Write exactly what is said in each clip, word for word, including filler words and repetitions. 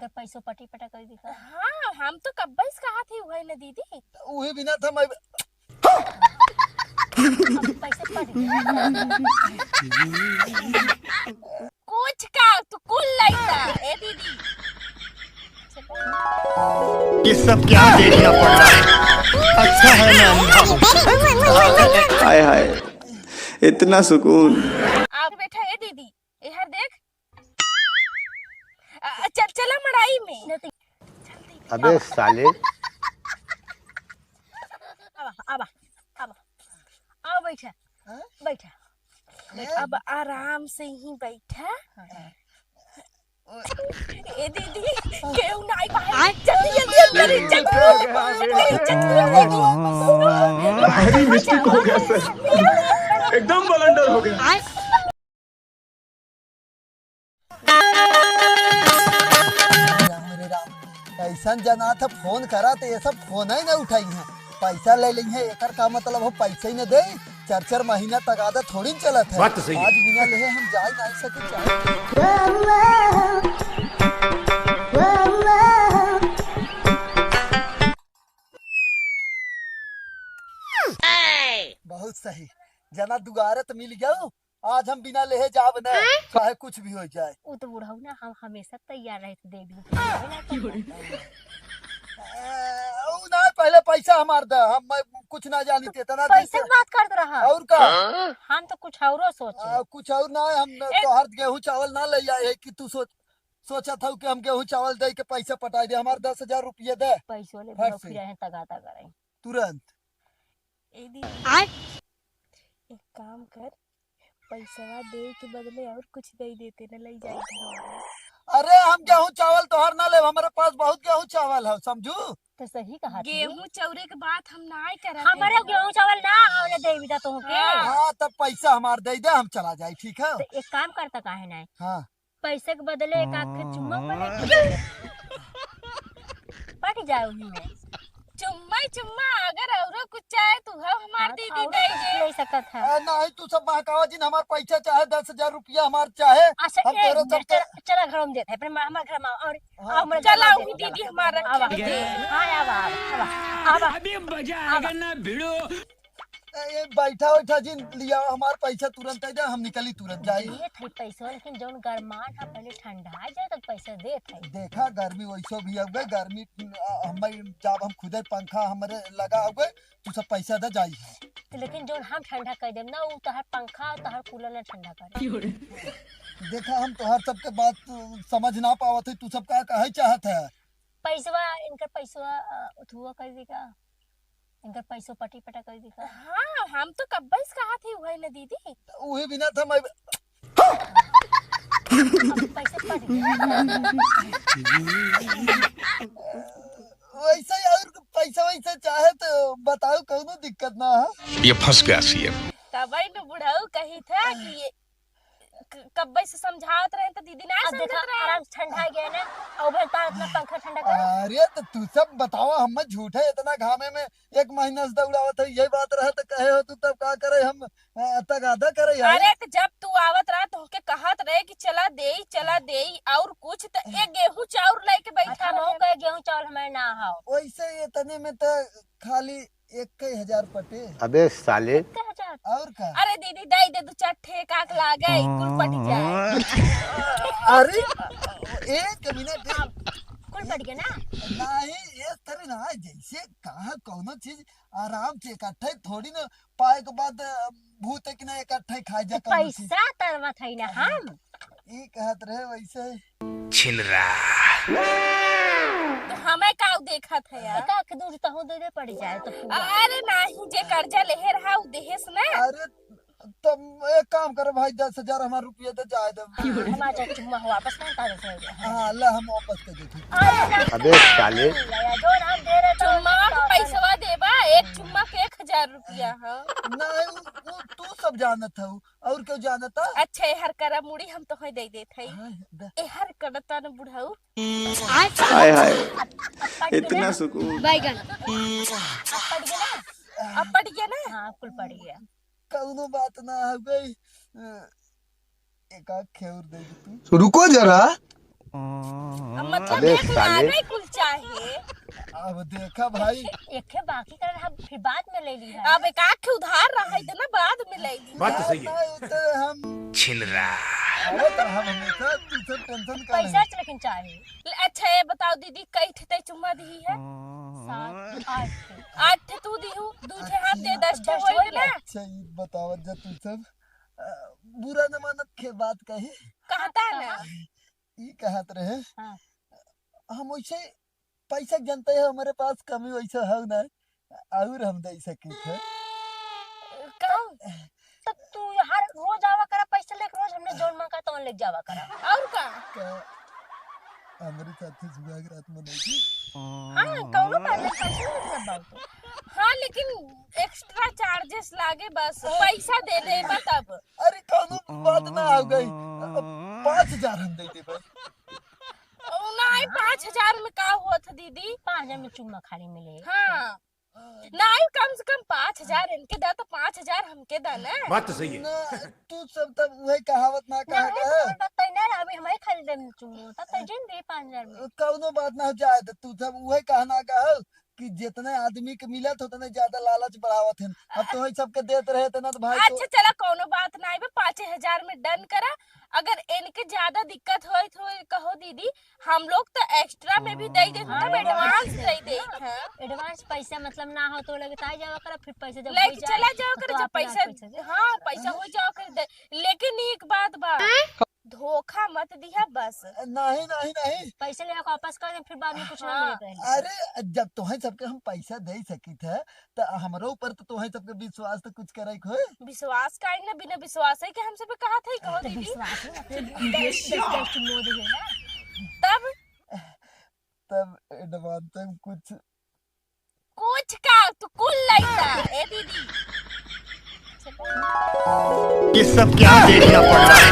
तो पैसो पटी पटा कर दिखा। हाँ, हम तो कब्बे से कहा थी, वही ना दीदी। उहे बिना था मैं। अब पैसे पट गए। कुछ का, तू कुल लइका, ए दीदी। ये सब क्या देखना पड़ रहा है? अच्छा है मैं अंधा हूँ। हाय हाय, इतना सुकून। आप बैठा, ए दीदी, इहर देख। अ, अ, चल, चला मड़ाई में। अबे साले। आवा, आवा, आवा। आओ बैठा, हाँ? बैठा। हैं? अब आराम से ही बैठा। हाँ। ए दीदी, केहू नाई भाई। आय। जल्दी, जल्दी अंदर, जल्दी। भारी मिस्टेक हो गया सर, एकदम बलंडर हो गया। आय। राम रे राम, ऐसन जना था फोन करा तो ये सब फोन ही ना उठाई है। पैसा ले ली है, एकर का मतलब हो, पैसा ही ना दे। चार चार महीना तगादा थोड़ी न चलत है। बात तो सही है। आज बिना लेहे हम जा ही नहीं सके, चाहे बहुत सही, जना दुआरे तो मिल गया। आज हम बिना लेहे जाब न, हैं? चाहे कुछ भी हो जाए। उ तो बुढ़ऊ ना, हम हमेशा तैयार रहते देबी। ए, उ ना, पहले पैसा हमार द, हम, मैं कुछ ना जानी थे, इतना दिन पैसे से। की बात करत रहा। और का? हम तो कुछ औरो सोचे। आ, कुछ और ना, हम न ए- तोहर गेहूं चावल ना ले आए है कि तू सोच, सोचा था कि हम गेहूं चावल दे के पैसा पटाई दे। हमार दस हजार रुपये दे। पैसो ले फट बुढ़ऊ से। फिर हैं तगा तगा रही। तुरंत। ए दीदी, आय। एक काम कर, पैसवा दे के बदले और कुछ दे देते न, लई जाए घर वाला। अरे, हम गेहूं चावल तोहार ना लेब, हमारे पास बहुत गेहूं चावल है, समझू? तो सही कहा तू। गेहूं चौरे के बात हम ना करत हमारे हई। गेहूं चावल ना आवले देवी दा तोहके। हाँ। हाँ, तब पैसा हमार दे दे, हम चला जाए, ठीक है? तो एक काम करता काहे ना, हाँ। पैसे के बदले एक आध के चुम्मा पड़े। पट जाओ ही में। चुम्मा ही चुम्मा, अगर औरो कुछ चाहे तो हो हमार हाँ, दीदी औरो दे कुछ दे। ले सकत है। आ, नहीं, तू सब बहकावा जिन, हमार पैसा चाहे दस हजार रुपया हमार चाहे, अच्छा, हम एक तोरे मिनट, सबके चला, चला घर में देत है, अपने मा-, हमार घर में और हाँ। आओ, हमारे चला घर में उही दे। दीदी हमार आवा, रखे दे। हाँ, आवा, आवा, आवा, आवा। अभी मजा आवा। आएगा ना भिड़ो। ए, ए, बैठा, बैठा जिन लिया, हमार पैसा तुरंत दे दे, हम निकली तुरंत जाई। देत है पैसा, लेकिन जौन गरमाहट है, पहले ठंडा जाए तो पैसा देत है। देखा, गर्मी वैसो भी अब गए, गर्मी, अ, हम, जब हम खुदे पंखा हमरे लगा हुए, तू सब पैसा दे जाई है। तो लेकिन जौन हम ठंडा कर देम ना, उ तोहार पंखा और तोहार कूलर ना ठंडा करे। देखा, हम तोहार सबके बात, अ, समझ ना पावत है, तू सब का कहे चाहत है? पैसवा, इनकर पैसवा, अ, उठुआ कर दी का? इनकर पैसो पटी पटा कर दी का? हाँ, हम तो कब्बे से कहा थी, वही ना दीदी। उही बिना था मैं अब पैसे पट गए। वैसे ही और पैसा वैसा चाहे तो बताओ, कौनो दिक्कत ना है। ये फंस गया सीएम। तबई न बुढ़ऊ कही था कि ये क-, कब्बे से समझावत रहे तो दीदी ना अब देखा, समझत रहे। आराम से ठंडा गया ना, और उधर तार अपना पंखा ठंडा कर। अरे तो तू सब बतावा, हम झूठे इतना घामे में एक महीना से दौड़ावत है, यही बात रहे तो कहे हो तू तब का करे, हम, अ, तगादा करे यार। अरे तो जब तू आवत रहा तो के कहत रहे कि चला देई, चला देई, और कुछ तो एक गेहूं चाउर लेके बैठा अच्छा, रहे। मऊ के गेहूं चाउर हमारे ना हो। वैसे इतने में तो खाली एक हजार पटे। अबे साले। एक हजार? और का? अरे दीदी, दे दे, दो चार ठे काक लागे, कुल पट जाए। अरे, एक मिनट, एक कुल पट गया ना? नहीं, ये तरह ना, जैसे कहा कौनो चीज आराम से इकट्ठे थोड़ी ना पाए के बाद, अ, भूत के ना इकट्ठे खाए जा तो कौनो चीज। पैसा तरवत है ना हम। ई कहत रहे वैसे। छिनरा। तो हमें का देखत है यार? एक आंख दूर तहु दे दे पड़ जाए तो पूरा। अरे नहीं, जे कर्जा लेहे रहा उ देहेस ना। अरे, तब एक काम कर भाई, दस हजार हमार रुपया दे जाए दे। हमार जो चुम्मा हो वापस ना कर दे। हाँ, ले हम वापस कर देते। अरे ना, अबे साले। जो नाम दे रहे तो चुम्मा के पैसवा देबा, एक चुम्मा के एक हजार रुपया, हाँ। नहीं, उ, उ तू सब जानत हऊ। और क्यों जानता? अच्छा, एहर करा मुड़ी, हम तोहे दे देत हई। हाँ, द- एहर करता न बुढ़ऊ। हाय हाय, अब, अब पट गया इतना ना? सुकून। बैगन। अब पट गया ना? अब पट गया ना? हाँ, कुल पट गया। कौनो बात ना हो गई। एक आध खेउर दे दे तू। रुको जरा, मतलब अबे एक साले। लागे कुल चाहे। अब देखा भाई। एके बाकी कर, हम फिर बाद में ले ली है। अब एक आँख उधार रहा है, इतना बाद में ले ली। बात तो सही है। नहीं, तो हम छिनरा। अरे तो हम हमेशा तुझसे टेंशन का पैसा नहीं। लेकिन चाहे। अच्छा, ये बताओ दीदी, कई ठे तै चुम्मा दी है? सात, आठ ठे। आठ ठे तू दी हूँ, दू ठे हम दे, दस ठे दस होई होई ना। गया। अच्छा, ई बतावत जा तू सब, अ, बुरा न मानत के बात कही। कहता ना। ई कहत रहे। हाँ। हम वैसे पैसा के जनते है, हमारे पास कमी वैसा है ना, और हम दे सकी थे। कहूँ? तो तू हर रोज आवा करा, पैसा लेके रोज हमने जौन मांगा तौन लेके जावा करा। और का? का हमरे साथे सुहाग रात मनाई? हाँ, कौनो बात नहीं, पैसा लेके सब बात तो। हाँ, लेकिन extra charges लागे बस, पैसा दे दे बस अब। अरे, कौनो बात ना हो गई, पाँच हजार हम दे देबे। ओ, नहीं, पाँच हजार में का होत दीदी? पाँच हजार में चुम्मा खाली मिले। हाँ। नहीं, कम से कम पाँच हजार इनके दा, तो पाँच हजार हमके दा ना। बात तो सही है। ना, तू सब तब उहे कहावत ना कहा नहीं, गया। तो बताई ना, अभी हमारे खाली दे चुम्मा, तब तो जिन दे पाँच हजार में। कौनो बात ना हो जाए, तो तू सब उहे कहना कहो कि जितने आदमी के मिलत, उतने ज्यादा लालच बढ़ावत हैं। अब तो वही सबके देत रहे थे ना, तो भाई तो अच्छा, चला, कौनो बात ना, बे, पाँच हजार में done करा। अगर इनके ज्यादा दिक्कत होई, तो कहो दीदी, हम लोग तो extra में भी दे देत, मतलब हाँ, advance दे देत हैं। Advance पैसा मतलब ना हो तो लगे ताई जावा करा, फिर पैसा जब लेके होई जाए, चला जावा तो करा, जब अपने आप पैसा, पैसा दे। हाँ, पैसा होई जावा कर दे। लेकिन एक बात बा, धोखा मत दिहा बस। नहीं, नहीं, नहीं। पैसा लेके वापस कर दे, फिर बाद में कुछ ना हाँ। मिले कहीं। अरे, जब तोहे सबके हम पैसा दे सकी थे, त हमरो ऊपर तो तोहे सबके विश्वास तो कुछ करे के होए। विश्वास काहे ना, बिना विश्वास है कि हम सब कहा थे, कहो तो दीदी। विश्वास है, अपने दस, दस, दस चुम्मो दे ना। तब? तब advance में कुछ। कुछ का, तू कुल लइका। ए दीदी। ये सब क्या देखना पड़ रहा है?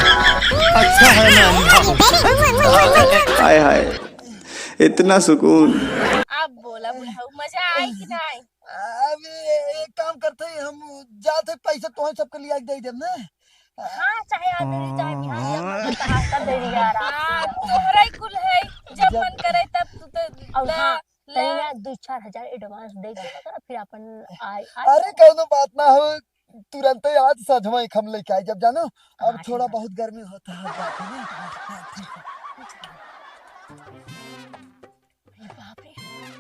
अच्छा है मैं अंधा हूँ। हाय हाय, इतना सुकून। अब बोला बुढ़ऊ, मजा आई कि नहीं? अब ए-, एक काम करते हैं, हम जाते पैसा तोहे सबके लिए आज दे देब ना। हाँ, चाहे आज दे दी, चाहे बिहान दे दी, हम तो हफ्ता दे दी यार। हाँ, तोहरा ही कुल है, जब जब मन करे तब तू तो और ला, हाँ, ला। तनी ना दो चार हजार advance दे देता करा, फिर अपन आए, आए। अरे, कौनो बात ना हो, तुरंते आज सजवा एक हम लेके आई जब, जानो, अब हाँ, थोड़ा ठीक बा। बहुत गर्मी होता है, जाते हैं। अरे बाप रे,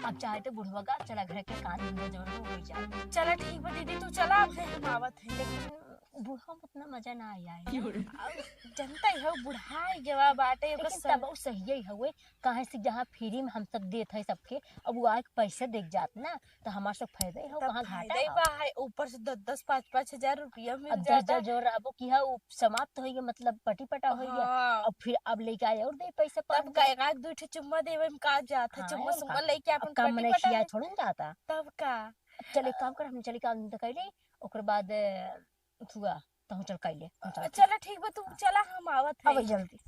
अब जाए तो बुढ़वा का, चला घर के काम धंधा जवन हो, हो जाए। चला ठीक बा दीदी, तू चला, अब हम आवत है। लेकिन बुढ़वा में उतना मजा ना आया है। क्यों रे? अब जनता ही हो, बुढ़ाई गवा बाटे, ओकर लेकिन सब तब उ सही ही हवे, काहे से जहाँ free में हम सब देत है सबके, अब वो आके पैसा देख जात ना, तो हमार सब फायदा ही हो, तब कहाँ घाटा फायदा ही हो। बा है, ऊपर से दस दस, पाँच पाँच हजार रुपया मिल अब दस जाता। दस जो रहबो कि हाँ, उ समाप्त होइए, मतलब पटी पटा होइए। हाँ। अब फिर अब लेके आए और दे पैसा तब पाँच का हजार। एक आध दो ठे चुम्मा देवे में का जात है, हाँ, चुम्मा और सुम्मा का? लेके अब अपन का पटी मने पटा खिया है। थोड़ी ना जाता। तब का? अब चल एक काम कर, हम चली काम तो कैले, ओकर बाद, अ, थुआ, तहु चल कैले, हम चल। चला ठीक बा, तू चला, हम आवत है। अब जल्दी।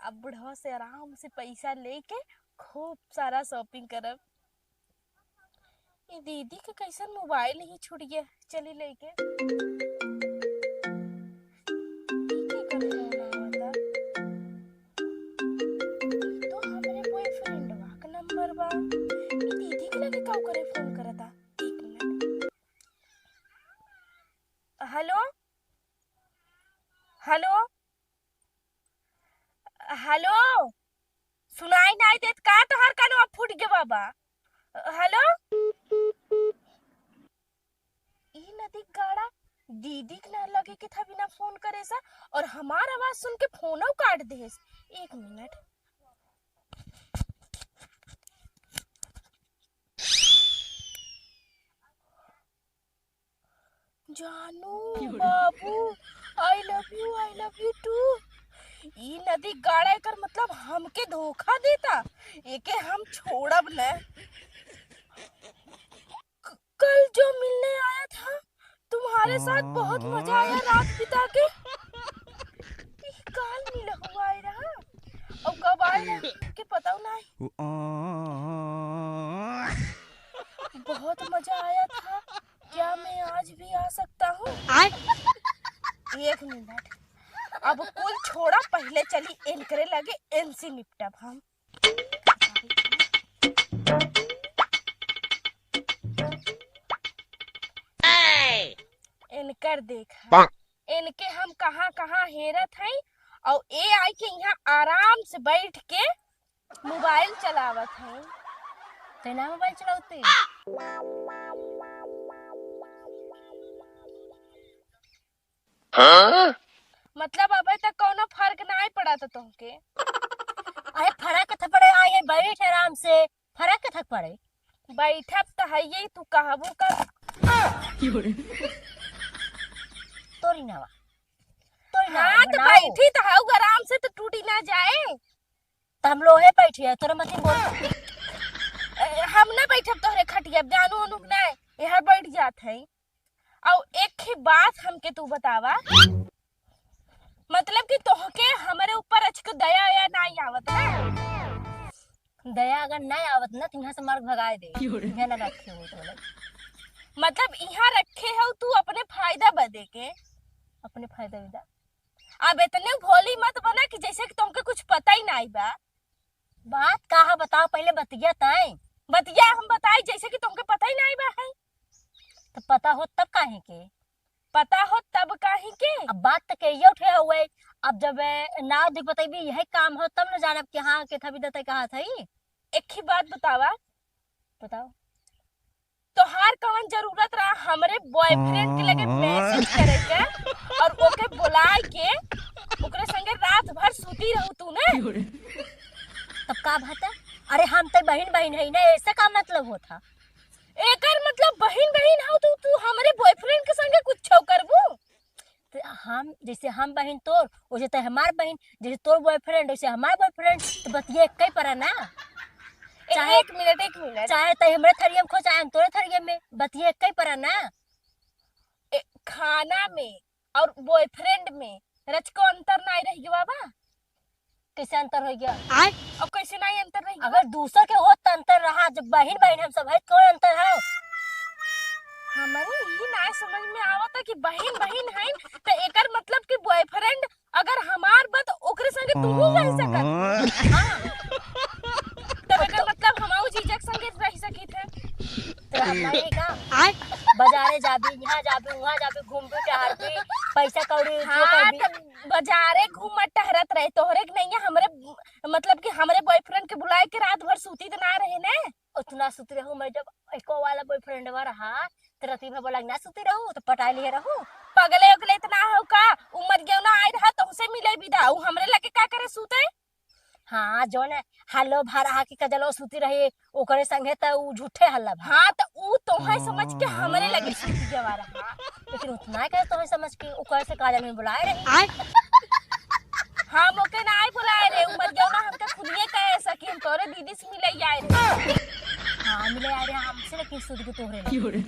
अब बुढ़वा से आराम से पैसा लेके खूब सारा shopping करब। ई दीदी के कैसन मोबाइल ही छूट गया, चली लेके। ई केकर फोन आवता? ई तो हमरे बॉयफ्रेंडवा के नंबर बा। ई दीदी के लगे का करे फोन करता? एक मिनट। हेलो, हेलो, हेलो, सुनाई नाई देत का? तोहार कानवा फूट गए बाबा। हेलो, ई नदी गाड़ा दीदी के ना लगे के था बिना फोन करे सा, और हमार आवाज सुन के फोनो काट देस। एक मिनट। जानू, बाबू, I love you, I love you too। ई नदी गाड़ा एकर मतलब हमके धोखा देता, एके हम छोड़ब न। क-, कल जो मिलने आया था, तुम्हारे साथ बहुत मजा आया रात बिता के। ई काल मिला हुआ आए रहा, और कब आए रहा, के पता नहीं। बहुत मजा आया था। क्या मैं आज भी आ सकता हूँ? आय। एक मिनट, अब कुल थोड़ा पहिले चली इनकरे लगे, इनसे निपटब हम। इनकर देखा, इनके हम कहाँ कहाँ हेरत हई, और ए आई के यहाँ आराम से बैठ के मोबाइल चलावत हई। तेना मोबाइल चलावते? हाँ? मतलब अबे तक कौनो फर्क नाई पड़ा था तुमके। अरे फर्क तो पड़े, आई है बैठ आराम से, फर्क के थक पड़े। बैठब त हइये, तू कहबो कर। तोरी नावा, तोरी नावा हाँ, तो बनाओ। बैठी त हऊ आराम से, तो टूटी ना जाए। त हम लोहे बैठी है, तोरे मती बोल। ए, हम ना बैठब तोहरे खटिया, जानू उनुक ना, यहाँ बैठ जात है। और एक ही बात हमके तू बतावा, मतलब कि तोहके हमरे ऊपर अचक दया या नाई आवत ना? दया अगर नाई आवत ना, तो यहाँ से मार भगाए दे। क्यों रे? यहाँ ना रखे हो तो बोले। मतलब यहाँ रखे हो तू अपने फायदा बदे के। अपने फायदा बदे। अब इतने भोली मत बना कि जैसे कि तुमके कुछ पता ही नाई बा। बात का है बताओ, पहले बतिया तय। बतिया हम बताई जैसे कि तुमके पता ही नाई बा है। तो पता हो तब काहे के? पता हो तब काहे के? अब बात तो कहिए उठे हुए। अब जब, ए, नाव दिख बतैबी, यही काम हो तब न जानब कि हाँ, के थबी देते कहा था ही। एक ही बात बतावा। बताओ। तोहार कवन जरूरत रहा हमरे बॉयफ्रेंड के लगे मैसेज करे के और ओके बुलाए के ओकरे संगे रात भर सूती रहू तू ने? तब का बात है? अरे हम तो बहिन बहिन है ना, ऐसे का मतलब होता? एकर मतलब बहिन बहिन हो तू, तू हमरे बॉयफ्रेंड के संगे कुछ करबू? तो हम, जैसे हम बहिन तोर, वैसे तो हमार बहिन, जैसे तोर बॉयफ्रेंड, वैसे हमार बॉयफ्रेंड, तो बतिये एक ही परा ना। ए, चाहे एक मिनट, एक मिनट। चाहे तो हमरे थरिया में खो, चाहे हम तोरे थरिया में, बतिये एक ही परा ना। ए, खाना में और बॉयफ्रेंड में रचको अंतर नाई रह गया बा? कैसे अंतर हो गया? आय? अब कैसे नाई अंतर रह गया? अगर दूसर के होत त अंतर रहा, जब बहिन बहिन हम सब है, कौन अंतर है? हमारे ये नाई समझ में आवता कि बहिन बहिन है, तो एकर मतलब कि बॉयफ्रेंड अगर हमार बा, तो ओकरे संगे तू रह सकत। हाँ। तब एकर मतलब हम जीजा के संगे रह सकित है। तो हम नहीं का? आय? बाजारे जाबी, यहाँ जाबी, वहाँ जाबी, घूमबी, टहरबी, पैसा कौड़ी हाँ, करबी। तो बाजारे घूमत टहरत रहे, तोहरे के नहीं है, हमरे, मतलब कि हमरे बॉयफ्रेंड के बुलाए के रात भर सूती त ना रहे ने। उतना सूती रहू, मैं जब एको वाला बॉयफ्रेंडवा रहा, तो राती भर बोला ना सूती रहू, तो पटाई लिए रहू। पगले उगले इतना हो का? उमर गेवना आए रहा, तुमसे मिले विदा, उ हमरे लगे का करे सूते? हाँ, जौन हेलो भा रहा कि कजलो सूती रही, ओकरे संगे त उ झूठे हल्ला भा। हाँ, त उ तोहे समझ के हमरे लगे सूती गवा रहा। लेकिन उतना के तोहे समझ के ओकरे से काजल में बुलाए रही। आय? हम ओके नाई बुलाए रहे, उमर गेवना हमके खुदिये कहे सकी हम तोरे दीदी से मिले आए रहे। हाँ, मिले आए रहे हमसे, लेकिन सूत के तोहरे लगे।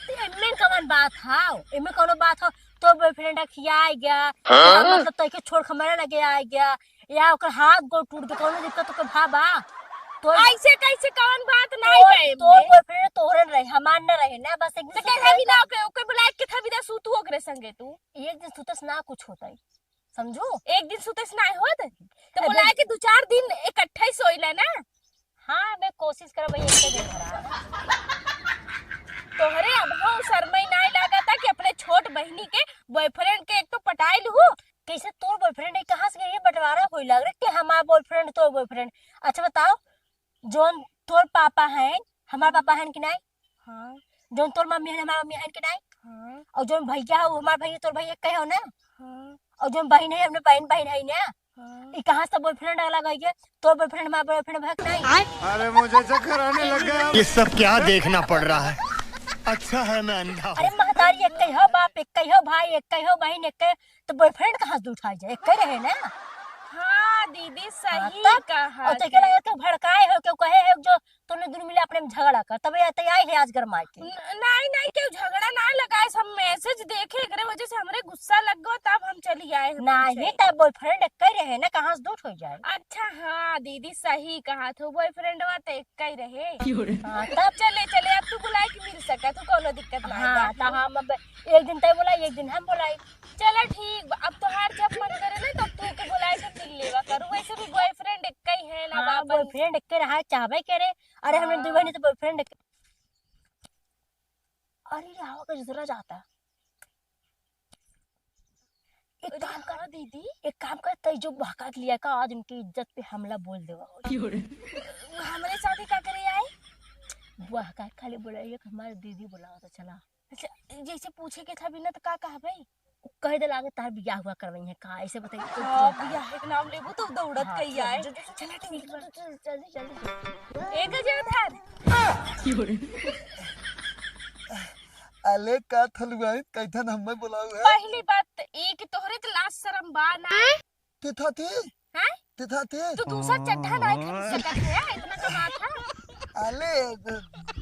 तो एमे कवन बात हाव? एमे कौनो बात हो? तोर बॉयफ्रेंड खियाए गया, हाँ? मतलब तोके छोड़ के हमारे लगे आ गया, या ओकर हाथ गोड़ टूट के कौनो दिक्कत ओके भा बा? तोर ऐसे कैसे कौन बात नहीं तोर, बा एमे? तोर बॉयफ्रेंड तोहरे न रहे, हमार न रहे ना, बस एक तो दिन कैसे सूते भी ना ओके, ओके बुलाए के था विदा सूतू ओकरे संगे तू। एक दिन सूते से ना कुछ होता है, समझू? एक दिन सूते से ना होत, तो अबे बुलाए के दो चार दिन इकट्ठा ही सोइला ना। हाँ, मैं कोशिश करब भाई, एक दिन भरा। तोहरे अब हो शर्मई नाई लागता कि अपने छोट बहिनी के बॉयफ्रेंड के एक तो पटाई लू। कैसे तोर बॉयफ्रेंड है, कहाँ से ये बंटवारा होई लग रहा कि हमार बॉयफ्रेंड तोर बॉयफ्रेंड? अच्छा बताओ, जौन तोर पापा हैं, हमार पापा हैं कि नाई? हाँ। जौन तोर मम्मी है, हमार मम्मी है कि नाई? हाँ। और जौन भैया हो, हमार भैया, तोर भैया कहे हो ना? हाँ। और जौन बहन है, हमने बहन, बहन है ना? हाँ। ई कहाँ से बॉयफ्रेंड अलग हो गया? तोर बॉयफ्रेंड, हमार बॉयफ्रेंड भक नहीं? अरे मुझे चक्कर आने लग गया। ये सब क्या देखना पड़ रहा है? अच्छा है मैं अंधा हूँ। अरे महतारी एक ही हो, बाप एक ही हो, भाई एक ही हो, बहन एक ही, तो बॉयफ्रेंड कहाँ से उठाई जाए? एक ही रहे ना। हाँ दीदी, हाँ, सही तब? कहा और तो के थी। लगे तो भड़काए हो, क्यों कहे हो जो तूने दुनू मिले अपने में झगड़ा कर, तब ये तो आई है आज गरमाई के। न-, नहीं, नहीं, क्यों झगड़ा ना लगाए, मैसेज देखे, एकरे वजह से हमरे गुस्सा लग गो, तब हम चली आए हैं नहीं, पीछे। तब बॉयफ्रेंड एक्कै रहे ना, कहाँ से दूर हो जाए। अच्छा, हाँ दीदी, सही कहा थू, बॉयफ्रेंडवा तो एक्कै रहे। क्यों रे? हाँ, तब चले, चले, अब तू बुलाए के मिल सकत हूँ, कोनो दिक्कत ना हाँ, बा। तो हम अब एक दिन तय बोलाई, एक दिन हम बोलाई। चला ठीक बा, अब तोहार जब मन करे ना, तब तू के बुलाए के मिल लेवा करू। वैसे भी बॉयफ्रेंड एक्कै है ना हाँ, बापन। बॉयफ्रेंड एक्कै रहा, चाहबे करे। अरे, हमने हाँ। दुई बहिनी तो बॉयफ्रेंड एक्कै। अरे, यहाँ का जरा जाता। एक अरे काम कर, हाँ दीदी। एक काम कर, तई जो बहका के लिया का, आज उनकी इज्जत पे हमला बोल देवा। क्यों रे? हमरे साथे का करे आए? बहका के खाली बोला, एक हमारे दीदी बोला तो चला। अच्छा, जैसे पूछे के था बिना तो का कहा भाई? कह दे लागे तार बियाह हुआ करवाई है का, ऐसे बताइए तो हाँ, तुरंत आए। बियाह के नाम लेबू तो दौड़त हाँ, कही आए। जो, जो, जो, चला ठीक बा। चल, चल, जल्दी, जल्दी। एक हजार। क्यों रे? अले का थलुआइन, कैथन हमें बुलाऊ है? पहली बात त ई कि तोहरे त लाज शरम बा ना। ते था थे? हैं? ते था थे? तू दूसर चड्ढा नाई खरीद सकत है, इतना कमात है। अले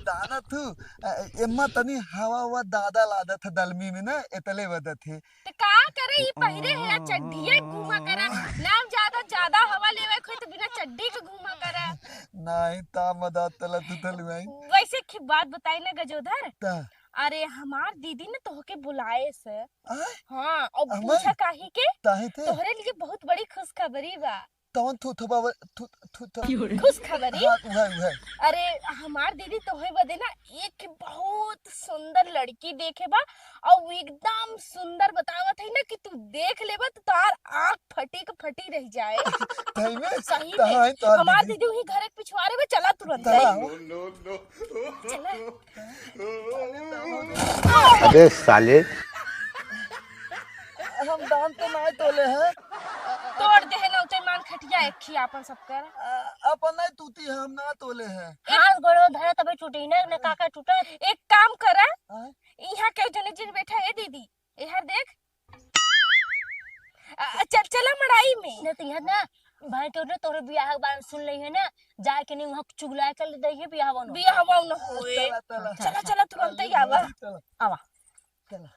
दाना तू, अ, एम्मा तनी हवा हवा दादा लादत है दलमी में ना, एतले बदत है। त का करे, ई पहिरे है चड्ढिया घूमा करा। नाम ज्यादा, ज्यादा हवा लेवे के होई त बिना चड्ढी के घूमा करा। नाही ता मदद तला तू थलुआइन। वैसे की बात बताई ना गजोधर, ता। अरे हमार दीदी ने तोहके बुलाए से। आय? हाँ, और हमें? पूछा काहे के? काहे थे? तोहरे लिए बहुत बड़ी खुशखबरी बा। तवन थू थू बाबा, थू, थू, थू। क्यों रे? खुशखबरी? हाँ, उहे, उहे। अरे हमार दीदी तोहे बदे ना एक बहुत सुंदर लड़की देखे बा, और वो एकदम सुंदर बतावत है ना कि तू देख लेबा तो तार आँख फटी के फटी रह जाए। सही में? सही तो में। हाँ, तो हमार दीदी। दीदी वही घर के पिछवारे में, चला तुरंत। चला। चला। अबे साले। हम दाम तो ना तोले हैं। तोड़ दे है नौते मान खटिया एक ही आपन सब कर। अ, अपन नहीं तूती हम ना तोले हैं। हाथ गोड़ो धरे तबे टूटी ना, ना काका टूटा। एक काम करा, हाँ? यहाँ के जने जिन बैठा है दीदी, इहर देख। अ, चल, चला मड़ाई में। ना तो यहाँ ना, भाई तो ना तोरे बियाह के बारे में सुन लई है ना, जाए के नहीं वहाँ चुगलाए कर दे है बियाह वाला। बियाह वाला न होए। चला, चला। चला, चला, तुरंत ही आवा। चला। आवा। चला।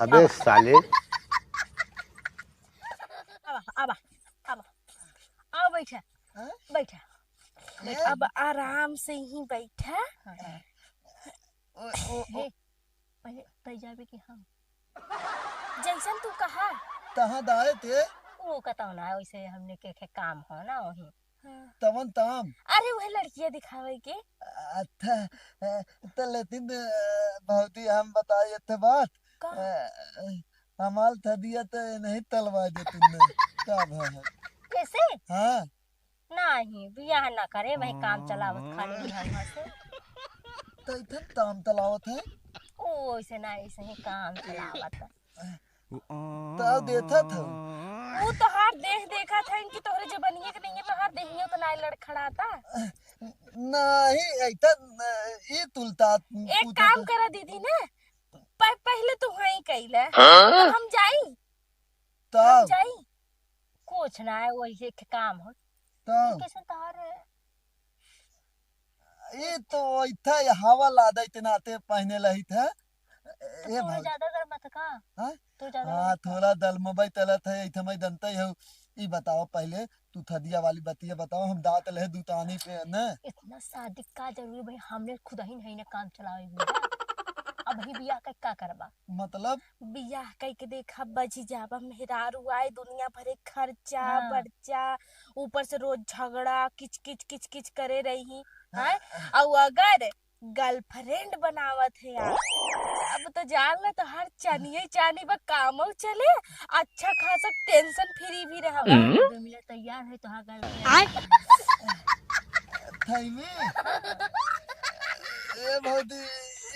अबे साले। आवा, आवा, आवा। आओ बैठा। हाँ? बैठा। हैं? अब आराम से ही बैठा। हाँ। ओ, ओ, ओ। हे, पहले तै जाबे कि हम? जैसन तू कहा। तहाँ दाए ते? वो कतौ ना, वैसे हमने के, के काम हो ना वही। हाँ। तवन ताम। अरे वह लड़कियाँ दिखावे के। अच्छा, अ, त लेकिन, अ, भौजी हम बताए एक ठे बात। का? अ, हमार थदिया त नहीं तलवा दे तुमने। का भा है? कैसे? हाँ। नहीं, बियाह ना करे, वही काम चलावत खाली बिहान से। त इथन ताम तलावत है? ओ, ऐसे ना, ऐसे ही काम चलावत। त देथा था। ऊ तोहार देह देखा था इनकी, तोहरे जबनिया के नहीं है, तोहार देहियो तो नाई लड़खड़ाता। नहीं, ऐसा न-, ई तुलता एक पूछा काम था। करा दीदी ना, प-, पहले तू वहीं कैला। हाँ? तो हम जाई? तब? हम जाई? कुछ ना है, वही एक काम हो। तब? कैसे तोहार ई तो इथे हवा लादा इतना आते पहने लहित है। तो ए तोरे भाई। ज्यादा गर्म था का? हाँ? तो ज्यादा हाँ, गर्म था? थोड़ा दलमबई तलत है, इथे मैं दंतई हूँ। ई बताओ पहले, तू थदिया वाली बतिया बताओ, हम दांत ले दुतानी पे न। इतना शादी का जरूरी भाई, हमने खुद ही नहीं ना काम चलावे भी बा। अब ही बियाह के का करबा? मतलब? बियाह कई के देखा, बझी जाबा, मेहरारू आए, दुनिया भरे खर्चा, हाँ। बर्चा, ऊपर से रोज झगड़ा, किच किच किच किच करे रही, हैं? हाँ। अउ अगर गर्लफ्रेंड बनावत है यार, अब तो जान ला तो हर चनिये चानी बा, कामो चले, अच्छा खासा टेंशन फ्री भी रहबा। हम्म। अबे मिले तैयार है तो हाँ गर्लफ्रेंड। आय। थाई में। ए भौजी,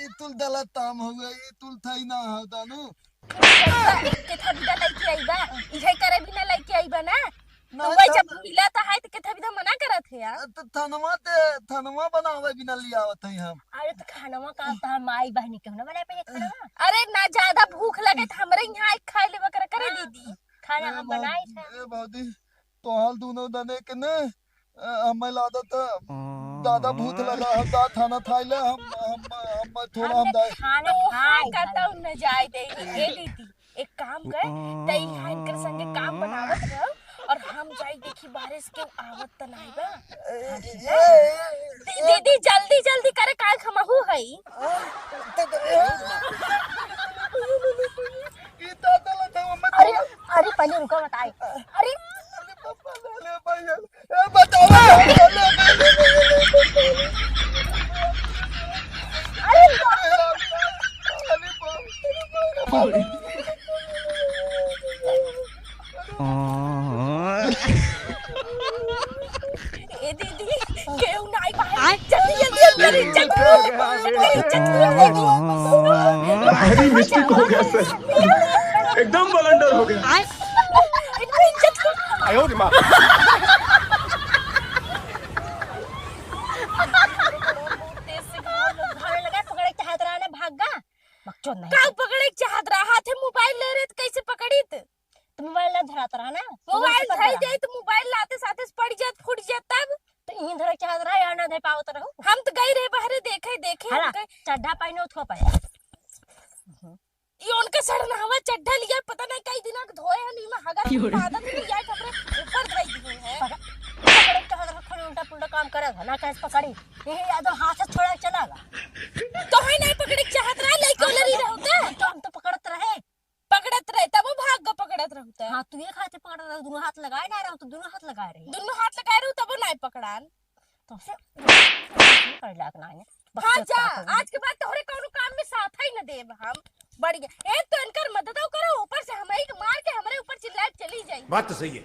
ई तुल दला ताम हो गई, ई तुल थाई ना हो दानू। केथा बिदा लइके आइबा? इहे करे बिना लइके आइबा ना? तो नहीं, वही जब तब मिला तो है तो केथा बिदा मना करत है यार। तो थनवा ते, थनवा बनावे बिना लियावत है हम। अरे तो खानवा का तोहर माई बहनी के ना बनाए पे खानवा? अरे ना ज्यादा भूख लगे तो हमरे यहाँ आइ खाए लेबा करे, करे हाँ, दीदी। खाना हम बनाई था। ए भौजी, तोहार दोनों दने के ने, अ, हमें लादा त दादा भूत लगा, हम दा थाना थाइले, हम, हम, हम मत थोड़ा हम हम दाई। खाना खाए। कतौ न जाए दे। ए दीदी, एक काम कर, तई यहाँ इनकर संगे काम बनावत रहो और हम जाई देखी बाहरे से केहू आवत त नाई बा। ए, ए, ए, दीदी, जल्दी जल्दी करे, काहे हमहू हई। ए, दादा लगा मत। अरे, अरे, पहले रुको, बताए। अरे, अरे, पापा, ले, ले, भैया। ए, बताओ। अरे, ए दीदी, केहू नाई बाहर। आय। जल्दी, जल्दी, जल्दी, जल्दी, जल्दी, जल्दी। भारी मिस्टेक हो गया सर, एकदम ब्लंडर हो गया। आय। इनकी इज्जत को आयो रे माँ। तेज से घाव लोग भागे लगा, पकड़े चाहत रहा ना, भाग गा। बकचोद नहीं। का पकड़े चाहत रहा? हाथे मोबाइल ले रहे तो कैसे पकड़ीत? तो मोबाइल ना धरात रहा ना, तो मोबाइल कैसे धर पकड़ा? दे तो मोबाइल लाते साथे पड़ जात, फूट जात तब। तो इहीं धरे चाहत रहा, या ना धर पावत रहू। हम तो गई रहे बाहरे देखे, देखे हाला, उनके। चड्ढा पहने उठो पाए। ये उनका सड़नहवा चड्ढा लिया, पता नहीं कई दिना के धोए हन, इमा हगत की आदत नहीं, या कपड़े ऊपर धई दिए हैं। पकड़, पकड़ के हगत रखो, उल्टा पुल्टा काम करे है ना, कैसे पकड़ी? ये यादव हाथ से छोड़ा चला गा। तो है नहीं पकड़े के चाहत रहा, लेके ओले रही रहू त? तो हम तो पकड़त रहे। पकड़त रहे, तब वो भाग गा पकड़त रहू त। हाँ, तू एक हाथ से पकड़त रहू, दोनों हाथ लगाए ना रहू, तो दोनों हाथ लगाए रही। दोनों हाथ लगाए रहू, तब वो नहीं पकड़ान। तुमसे कर लाग ना है। हाँ, बकचोद जा, का करूँ? आज के बाद तोहरे कौनो काम में साथ ही न देब हम। बढ़िया। एक तो इनकर मददो करो, ऊपर से हमही के मार के हमरे ऊपर चिल्लाए चली जाई। बात तो सही है।